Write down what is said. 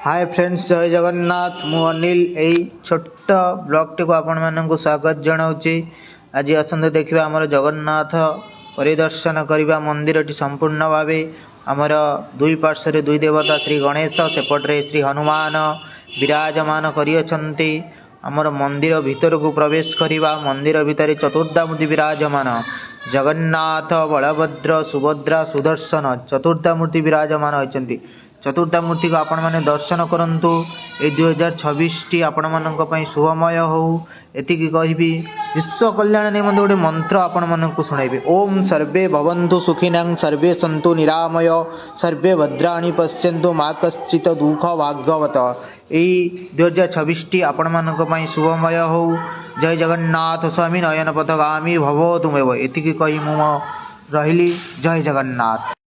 ହାଏ friends, ଜୟ ଜଗନ୍ନାଥ। ମୁଁ ଅନିଲ, ଏଇ ଛୋଟ ବ୍ଲଗ୍ଟିକୁ ଆପଣମାନଙ୍କୁ ସ୍ୱାଗତ ଜଣାଉଛି। ଆଜି ଆସନ୍ତୁ ଦେଖିବା, ଆମର ଜଗନ୍ନାଥ ପରିଦର୍ଶନ କରିବା ମନ୍ଦିରଟି ସମ୍ପୂର୍ଣ୍ଣ ଭାବେ। ଆମର ଦୁଇ ପାର୍ଶ୍ୱରେ ଦୁଇ ଦେବତା, ଶ୍ରୀ ଗଣେଶ, ସେପଟରେ ଶ୍ରୀ ହନୁମାନ ବିରାଜମାନ କରିଅଛନ୍ତି। ଆମର ମନ୍ଦିର ଭିତରକୁ ପ୍ରବେଶ କରିବା। ମନ୍ଦିର ଭିତରେ ଚତୁର୍ଦ୍ଧାମୂର୍ତ୍ତି ବିରାଜମାନ, ଜଗନ୍ନାଥ, ବଳଭଦ୍ର, ସୁଭଦ୍ରା, ସୁଦର୍ଶନ, ଚତୁର୍ଦ୍ଧାମୂର୍ତ୍ତି ବିରାଜମାନ ହୋଇଛନ୍ତି। ଚତୁର୍ଦ୍ଧାମୂର୍ତ୍ତିକୁ ଆପଣମାନେ ଦର୍ଶନ କରନ୍ତୁ। ଏଇ 2026ଟି ଆପଣମାନଙ୍କ ପାଇଁ ଶୁଭମୟ ହଉ, ଏତିକି କହିବି। ବିଶ୍ୱ କଲ୍ୟାଣ ନିମନ୍ତେ ଗୋଟେ ମନ୍ତ୍ର ଆପଣମାନଙ୍କୁ ଶୁଣାଇବି। ଓମ୍ ସର୍ବେ ଭବନ୍ତୁ ସୁଖିନଂ, ସର୍ବେ ସନ୍ତୁ ନିରାମୟ, ସର୍ବେ ଭଦ୍ରାଣି ପଶ୍ୟନ୍ତୁ, ମା କଶ୍ଚିତ ଦୁଃଖ ଭାଗ୍ ଭବେତ୍। ଏଇ 2026ଟି ଆପଣମାନଙ୍କ ପାଇଁ ଶୁଭମୟ ହଉ। ଜୟ ଜଗନ୍ନାଥ ସ୍ୱାମୀ, ନୟନ ପଥଗାମୀ ଭବ ତୁମେବ। ଏତିକି କହି ମୁଁ ମୋ ରହିଲି। ଜୟ ଜଗନ୍ନାଥ।